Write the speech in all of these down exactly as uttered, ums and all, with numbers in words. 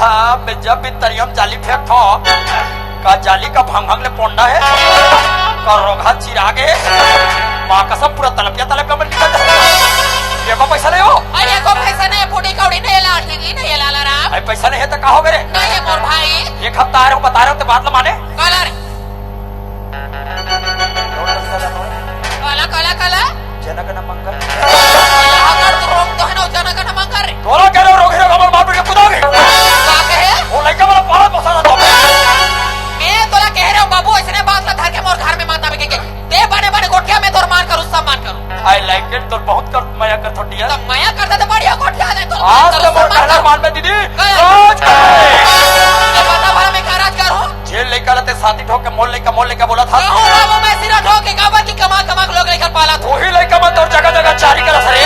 हाँ, मैं जब भी तरिया म जाली फेंकथों, का जाली का भंग भंग ले पोंडा हे, का रोगहा चिरा गे, माँ कसम पूरा तलपिया तलपिया में निकल जाथे। ये को पैसा ले हो? अरे, एको पैसा नहीं, फूटी कौड़ी नहीं, लाठी की नहीं, लाला राम। अरे, पैसा नहीं हे तो का हो गे रे? नहीं हे मोर भाई। एक हफ्ता आ रहे हो, बता रहे हो, तो बात ला माने। काला रे? काला, काला, काला? जनगण मंगल। काला अगर तू रोग तो है ना, जनगण मंगल रे। तोला कह रहे हो, रोग है, हमर मार पीट के कुदाओगे। का कहे? वो लइका वाला पाला पसारा था। मैं तोला कह रहे हो, बाबू, ऐसने बात ला धर के मोर घर में मत आवे के। ते बने बने गोठिया में तोर मान करूँ, सब मान करूँ। I like it, तोर बहुत कर, मया करथों dear। तब मया करता तो बढ़िया गोठिया दे, तोर आज तो मोर कहना मान में दीदी, हाँ। राज करे। ये बता भला मैं का राज करूँ? जेन लइका ला ते साथी ठोक के मोर लइका, मोर लइका बोलत हस। कहूँ बाबू मैं सिरा ठोक के काबर की कमा कमा के लोग लइका पालत हूँ। वही लइका मन तोर जगह जगह चारी करत हे रे।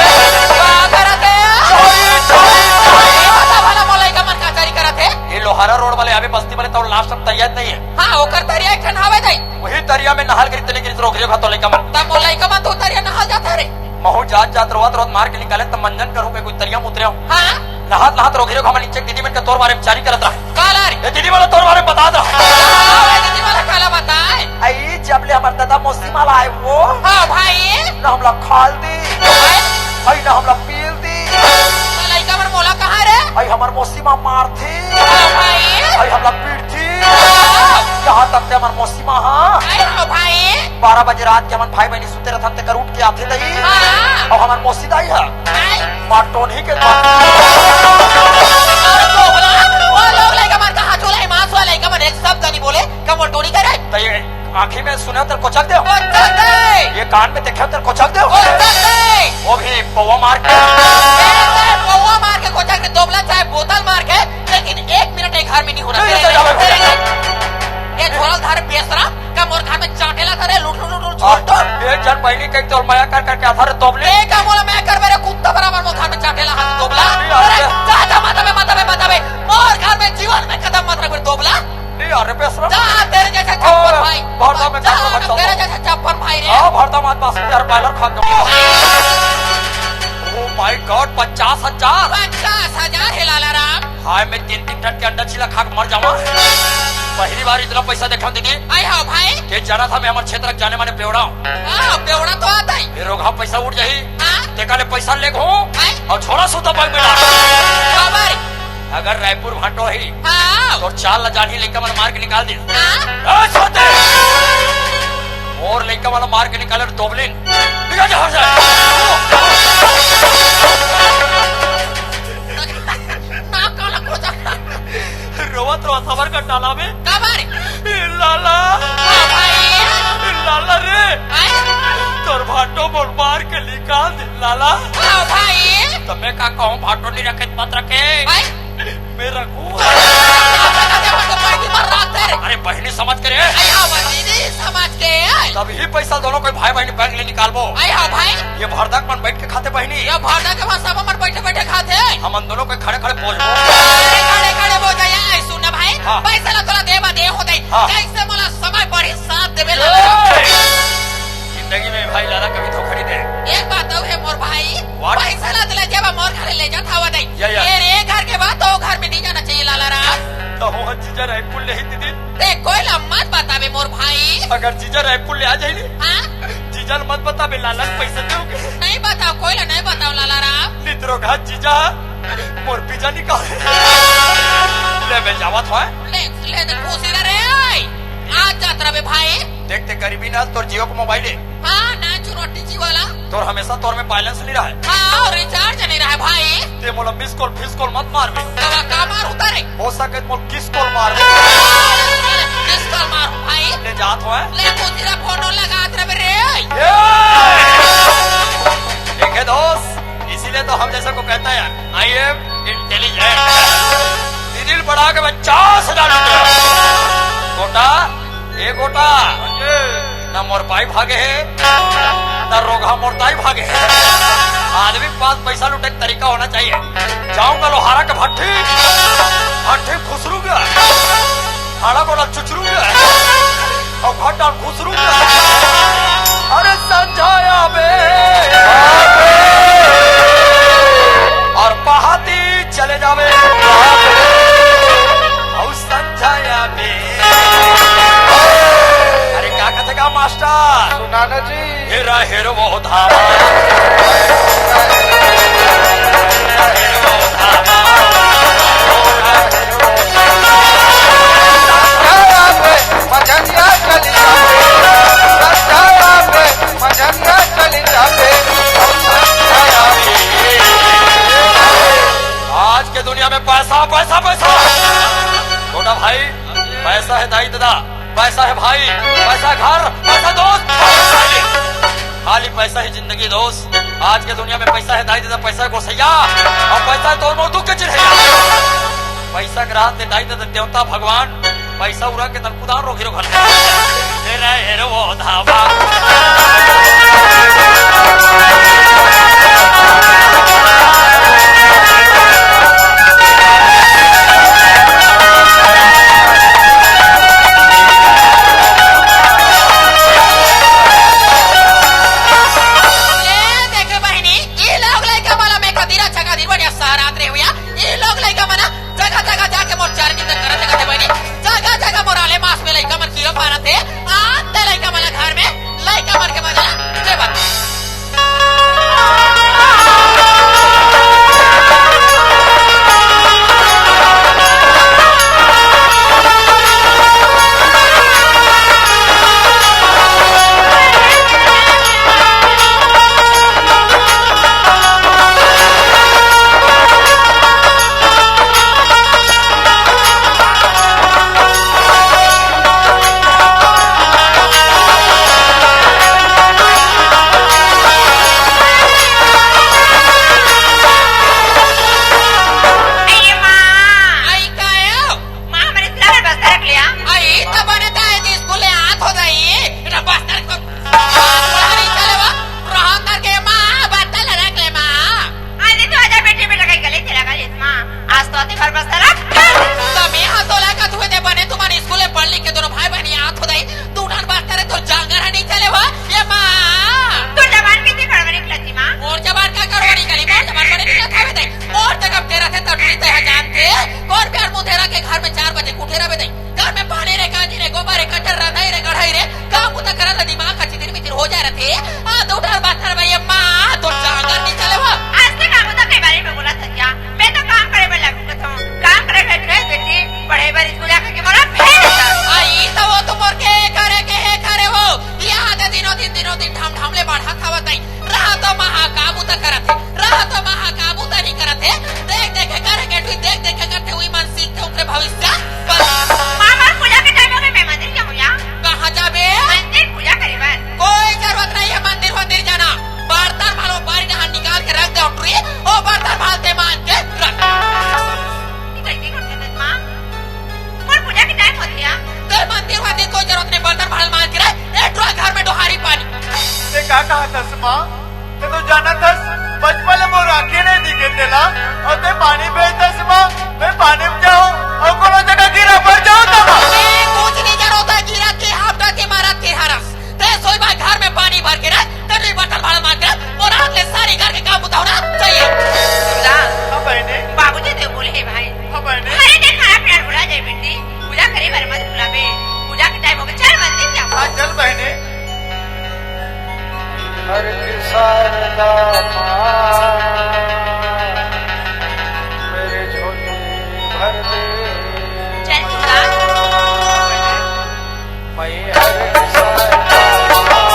का करत हे? चारी, चारी, चारी। ये बता भला मोर लइका मन का चारी करत हे? ये लोहारा रोड वाले आवे बस्ती वाले तोर last time तरिया नहीं हे। हाँ, ओकर तरिया एक ठन हवे दाई। वही तरिया में नहाल गिरी तने गिरी रोग रे भातो लइका मन। तब मोर लइका मन तो तरिया नहाल जात हे रे। महू जात जात रोवत रोवत मार के निकाले, त मंजन करू के कोई तरिया में उतरे हो। हाँ। नहात नहात रोघी रोघा मन नीचे दीदी मन के तोर बारे में चारी करत रहा। काला रे? ए दीदी मन तोर बारे में बतात रहा। हाँ, ए दीदी मन काला बताए? आई जब ले हमर दादा मौसी माला आए वो। हाँ भाई। ना हमला खाल दी। भाई। आई ना हमला पील दी। तो लइका मन मोला कहाँ रे? आई हमर मौसी माँ मारथे। हाँ भाई। आई हमला पीटथे। हाँ। यहाँ तक ते हमर मौसी माँ हाँ। आई हाँ भाई। बारह बजे रात के हमन भाई बहनी सुते रथन, तेकर उठ के आथे दई। हाँ। अउ हमर मौसी दाई ह। हाँ। मार टोनही के मार। अरे तो बोला, वो लोग लइका मन कहाँ चोला है, मांस वाला लइका मन एक शब्द नहीं बोले, कब वो टोनी करे? त ये आँखी में सुने तेरे कोचक दे। कोचक दे। ये कान में देखे तेरे कोचक दे। कोचक दे। वो भी पौवा मार के। ए, चाहे पौवा मार के कोचक दे, दोबला चाहे बोतल मार के, लेकिन एक मिनट एक घर में नहीं होना। नहीं, तेरे, नहीं, नहीं, तेरे, नहीं। ये झोला धार बेसरा, का मोर घर में चाटेला करे, लुट, लुट, लुट, लुट, छोड़ दो। एक जन बहिनी के तोर मया कर करके आधार तोबले। ए, का मोला मया कर मेरे कुत्ता बराबर मोर घर में चाटेला हाथ तोबला। नहीं, अरे, अरे। जा, जा, माता बे, माता बे, माता बे। मोर घर में जीवन में कदम मत रख, तोबला। नहीं, अरे, बेसरा। जा, तेरे जैसे छप्पर भाई। भरता में जा, काम करता तेरे हूँ। जैसे छप्पर भाई रे। हाँ, भरता मात पास में यार, बॉयलर खा के। Oh my God, पचास हजार। पचास हजार है लाला राम। हाय, मैं तीन तीन टन के अंडा चीला खा के मर जावा। पहली बार इतना पैसा देखा दीदी। आय हाँ भाई। के जाना था मैं हमारे क्षेत्र के जाने माने बेवड़ा हूँ। हाँ, बेवड़ा तो आता ही। ये रोगहा पैसा उठ जाही। हाँ। तेका ले पैसा ले घूम। हाँ। और छोरा सूता बैग में डाल। बाबा रे। अगर रायपुर भाटो ही। हाँ। तो चाल ला जानी लेकर मन मार के निकाल दी। हाँ। ए, छोटे। और लेकर वाला मार के निकाले तो दोबलिन। निकल जा, हट जा। ना काला को जा। रोवत रोवत सबर कर डाला बे। काबर? ए लाला। हाँ भाई। ए लाला रे। आए? तोर भाटो मोर मार के निकाल दे लाला। हाँ भाई। तो मैं का कहूँ, भाटो नहीं रखे तो मत रखे। भाई। मैं रखूँ। अरे बहनी समझ के रे। अरे हाँ, वो दीदी समझ के। तभी पैसा दोनों कोई भाई बहनी बैंक ले निकालबो। आए हाँ भाई। ये भरदक मन बैठ के खाते बहनी। ये भरदक के बाद सब मन बैठे बैठे खाते। हमन दोनों कोई खड़े खड़े बोलबो। खड़े खड़े खड़े बोल जाए। आए सुन ना भाई, हाँ। पैसा ला तोला देबा दे हो दे। हाँ। कैसे मोला समय बढ़ी साथ देवे ए! ला। जिंदगी में भाई लाला कभी धोखा नहीं दे। एक बात और है मोर भाई, What? पैसा ला तोला जेबा मोर घरे ले जात हवा दे। या, या। ये रे घर के बात तो घर में नहीं जाना चाहिए लाला राम। तो हो जीजा रायपुर ले ही दीदी। ते कोई ला मत बतावे मोर भाई। अगर जीजा रायपुर ले आ जाए नी, हाँ? जीजा ला मत बतावे, लाला ला पैसा दोगे। नहीं बताओ, कोई ला नहीं बताओ लाला राम। निद्रो घात जीजा, मोर बीजा निकाल। ले मैं जावत होय। ले, ले दे खुशी रे। आज जात रहे भाई। देख ते गरीबी ना, तोर जियो के मोबाइल है। हाँ, नान चुनौटी जी वाला। तोर हमेशा तोर में बैलेंस नहीं रहे। हाँ, और रिचार्ज नहीं रहे भाई। ते मोला मिस कॉल, फिस कॉल मत मार बे। तब का मार उतारे? हो सके तो मोला किस कॉल मार बे। किस कॉल मार भाई? ले जात होय। ले तू तेरा फोटो लगा रहे रे। ये! देखे दोस्त, इसीलिए तो हम जैसे को कहता है यार, I am intelligent। दीदी बढ़ा के पचास हजार रुपया। गोटा, ए गोटा, ना मोर बाई भागे है, ना रोगहा मोर दाई भागे है। आदमी के पास पैसा लूटे के तरीका होना चाहिए। जाऊंगा लोहारा के भट्टी, भट्टी खुसरूंगा, हाड़ा गोला चुचरूंगा, और भट्टा खुसरूंगा। अरे संझाया बे, और पहाती चले जावे। हेरा हेर वो धावा। आज के दुनिया में पैसा, पैसा, पैसा। छोटा भाई, पैसा है दाई ददा, पैसा है भाई, पैसा घर, पैसा दोस्त, पैसा खाली। खाली पैसा ही जिंदगी दोस्त। आज के दुनिया में पैसा है दाई ददा, पैसा है गोसैया, अउ पैसा है तोर मोर दुख के चिरहैया। पैसा के राहत ले दाई ददा देवता भगवान, पैसा उरा के तन कुदान रोगी रोघन। हेरा हेर वो धावा। ए, देखे बहिनी, ई लोग लइका मन ला मैं कतिरा छका दिन बढ़िया सहरात रे हुआ। ई लोग लइका मन जगह जगह जाके मोर चर्चित करत करत बहिनी, जगह जगह मोर आले मास में लइका मन कीड़ा पारत हे। आते लइका मन घर में लइका मन के मजा ले बर। अरे माँ। आई का आयो? माँ, हमर स्कूल में बस्ता रख लिया। आई तो बने ता है जी, स्कूल ले आत हो जाई। एटा बस्ता रख, बस्ता नहीं चले वो। रहा करके माँ, बस्ता ले रख ले माँ। अरे तू आजा बेटी, बेटा कहीं गले चला गले माँ। आज तो आती भर बस्ता रख। तो मैं हाँ तोला का तुहे दे बने तुम्हारे स्कूल में पढ़ लिख के दोनों भाई बहनी आत हो जाई। तू उठान बात करे तो जांगर है नहीं चले वो। ये माँ। तू जबान कितनी बड़बड़ी निकलती माँ? मोर जबान का करो निकली, मोर जबान बड़े निकलत हवे दई। मोर जगह तेरा थे तटुरी ते जानथे। कोन प्यार मुंधेरा के घर में चार बजे कुठे रहे दई। घर में पानी रे, कांजी रे, गोबर रे, कचर रंधाई रे, गढ़ाई रे, काम बुता करत ले दिमाग का चितिर मितिर हो जाए रथे। आ, तो उठान बात कर भैया माँ, तो जांगर नहीं चले वो। आज के काम बुता के बारे में बोला था क्या? मैं तो काम करे बर लागू कथों। काम करे बैठ गए बेटी, पढ़े बर स्कूल जाके के बोला फेल था। आई तो वो तो मोर के करे के है करे वो। ये आदत दिनों दिन, दिनों दिन ढाम ढाम ले बढ़त हवत आई। रहा तो महा का बुता करत हे, रहा तो महा का बुता नहीं करत हे। देख देख के करे के, तू देख देख के करते हुई मन सीखते उनके भविष्य बन। माँ, माँ, पूजा के टाइम हो गए, मैं मंदिर जाऊँ या? कहाँ जाबे? मंदिर पूजा करे बर। कोई जरूरत नहीं है मंदिर वंदिर जाना। बर्तन भालो बारी डहान निकाल के रख दे उठरी, ओ बर्तन भाल ते मान के रख। ये गलती कर देते माँ। मोर पूजा के टाइम होथे या। ते मंदिर वंदिर कोई जरूरत नहीं, बर्तन भाल मान के रख, ए टुरा घर में डोहारी पानी। ते का कहा थस माँ? ते तो जानत हस, बचपन ले मोर आँखें नहीं दिखे तेला, अउ ते पानी भेजथस माँ, मैं पानी में जाऊँ, अउ कोनो जगह गिरा पड़ जाऊँ त माँ। ए, कुछ नहीं जरूरत है, गिरा के हाफ डाल के मारा के हरस। ते सोई बा घर में पानी भर के रख, ते नहीं बर्तन भाल मान के रख, मोर हाथ ले सारी घर के काम बुता होना चाहिए। सुधा, हाँ बहनी। बाबूजी तो बोले है भाई। हाँ बहनी। अरे देख, खाना पीना भुला जाए बेटी, पूजा करे बर मत भुलाबे, पूजा के टाइम हो गए, चल मंदिर जाओ। हाँ चल बहनी। हर शारदा माँ, मेरी झोली भर दे। चल दुर्गा। मैं हर शारदा माँ,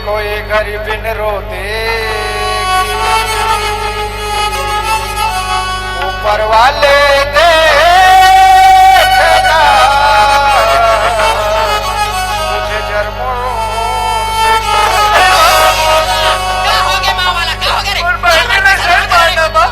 कोई गरीबिन रो दे, ऊपर वाले देखना, तुझे जन्मों से। का हो गे माँ वाला, का हो गे रे? और बहन ने सर मारना बा।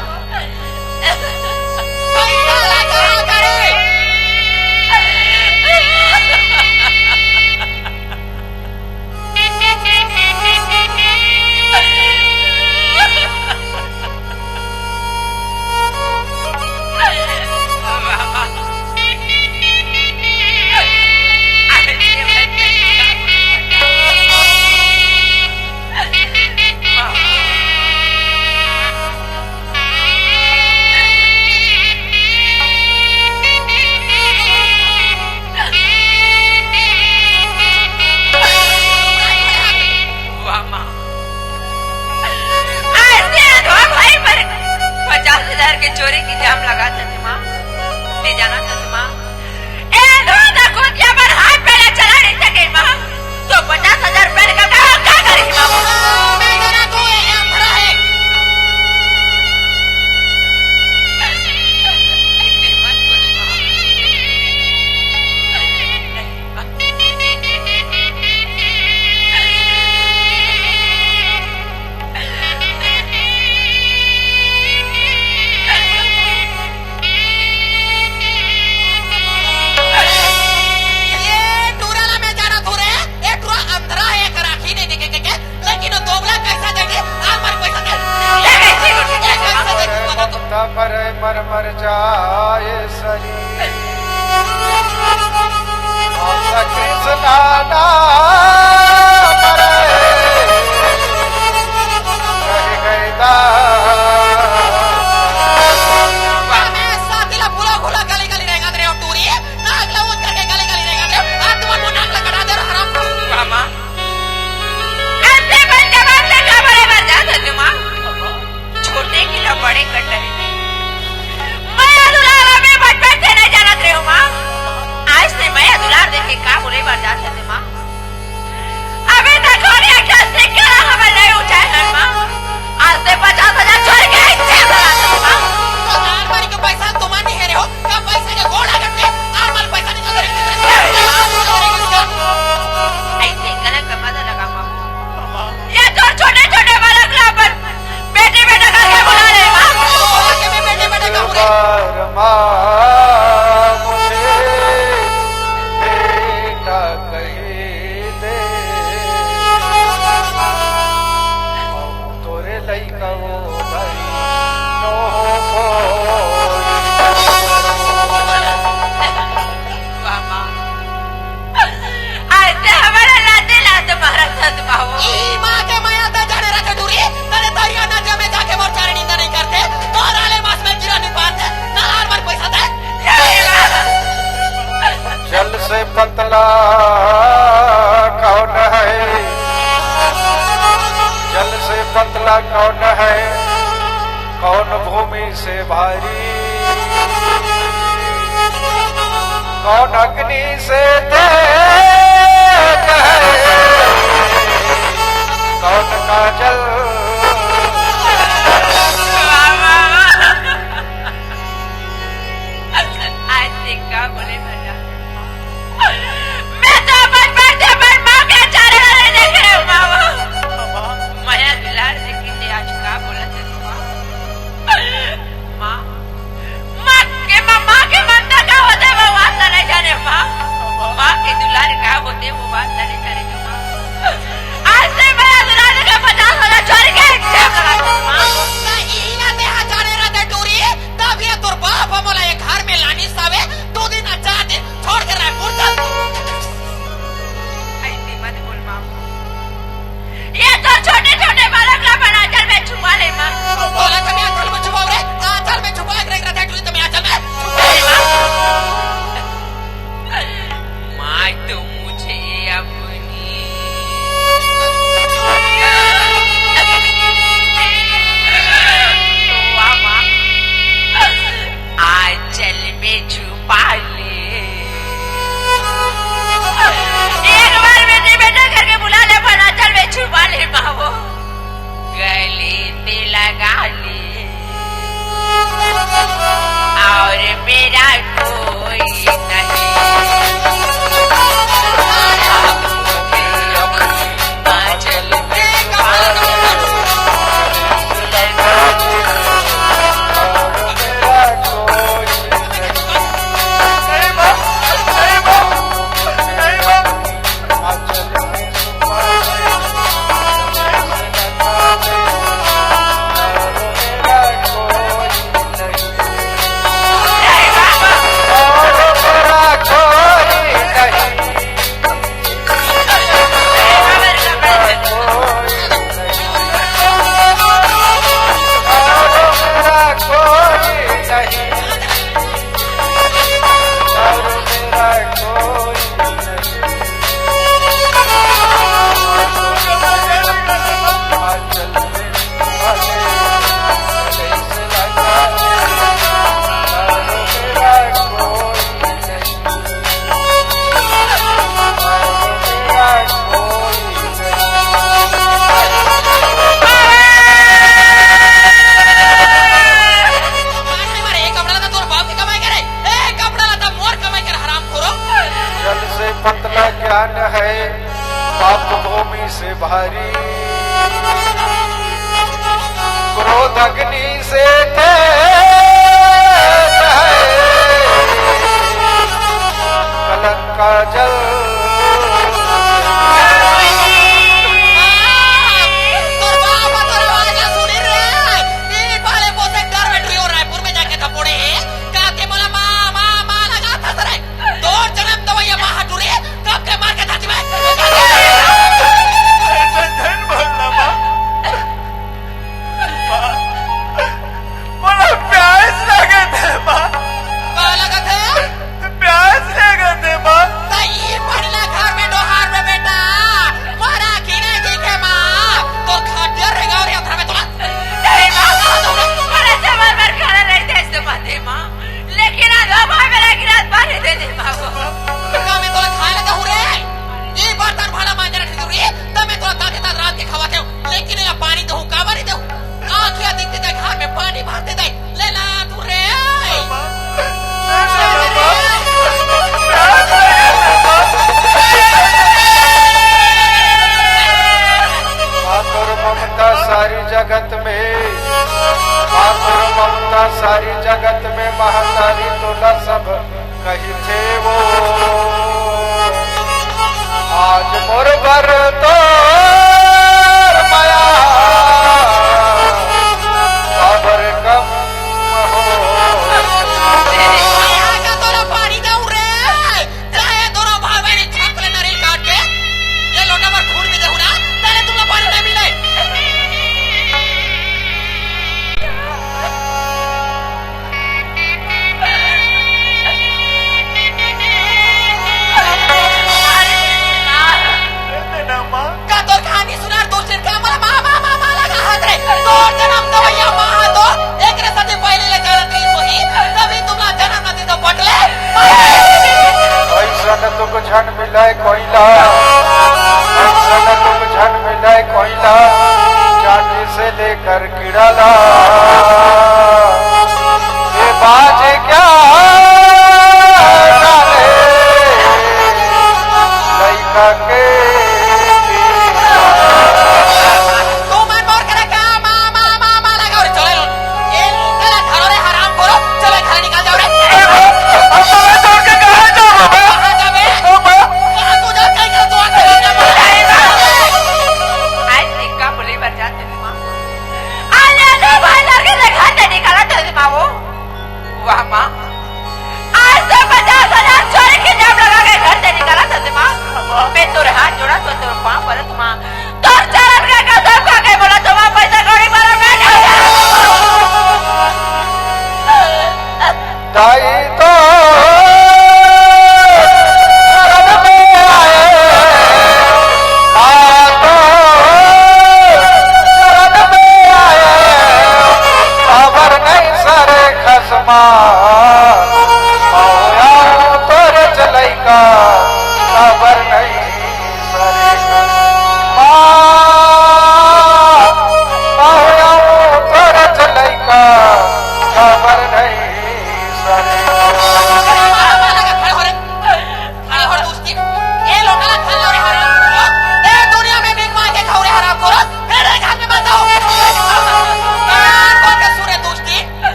वाह माँ, आज तेरा धोखा भाई पर पचास हजार के चोरी के इल्जाम लगा था माँ, नहीं जाना था माँ। ए, दो ना कुछ अपन हाथ पैर चला नहीं सके माँ। तो पचास हजार रुपए निकल के और क्या करेगी माँ? मैं डरा तो ये अंधरा है। ये टूरा ला मैं जानत हूँ रे, ये टूरा अंधरा है, एकर आँखी नहीं देखे के, के, लेकिन वो दोगला कैसा देखे, आमर पैसा दे। ये कैसे हो सकता है? कैसे देखे, बता तो। मर मर मर जाए शरीर। कृष्णा ना मरे, रह गए दा। मैं साथी ला भूला भूला गली गली रेंगत रहे हो टूरी, ना अगला वो करके गली गली रेंगत रहे हो, आज तुम्हारा नाक लगा दे रहा हराम। मामा। ऐसे बन जवान से का बड़े बन जाते तुम, हाँ? छोटे की ना बड़े कटरी। मया दुलार अबे बचपन से नहीं जानत रहे हो माँ। आज से मया दुलार देखे का बोले बर जात हते माँ। अबे तक और एक ठो सिक्का हमर नहीं उठाए हन माँ। आज से पचास हजार छोड़ के इच्छा करा दे माँ। तो लाल मारी के पैसा तुम नहीं है रहे हो, का पैसा के गोड़ लगत के, आमल पैसा नहीं तो दे। ऐसे गलत का पता लगा माँ। ये तो छोटे छोटे बालक ला अपन बेटे बेटा करके बुला ले, माँ। बोला कि मैं बेटे बेटा का बुला। बार माँ मुझे बेटा कही दे, तोरे लइका वो भाई नो हो। बाबा। आज ते हमारा लाते लाते मारा था बाबू। ई माँ के माया तो जाने रखे दूरी, तने तरिया ना जमे जाके मोर चारे निंदा नहीं करते, तोरा ले मास में गिरा नहीं पाते, ना हार मार पैसा दे। जल से पतला कौन है, जल से पतला कौन है, कौन भूमि से भारी, कौन अग्नि से तेज है, कौन काजल। आज देखा बोले भैया, मैं तो अपन बर्थडे पर माँ के चेहरा नहीं देख रही हूँ, मामा। मया दुलार देखी थी, आज का बोला था माँ? माँ, माँ के, माँ, माँ के ममता का होता है, वो वास्ता नहीं जाने, माँ। माँ के दुलार का होता मिलय कोइला, ऐसन तुम झन मिलय कोइला, चांदी से लेकर कीड़ा ला।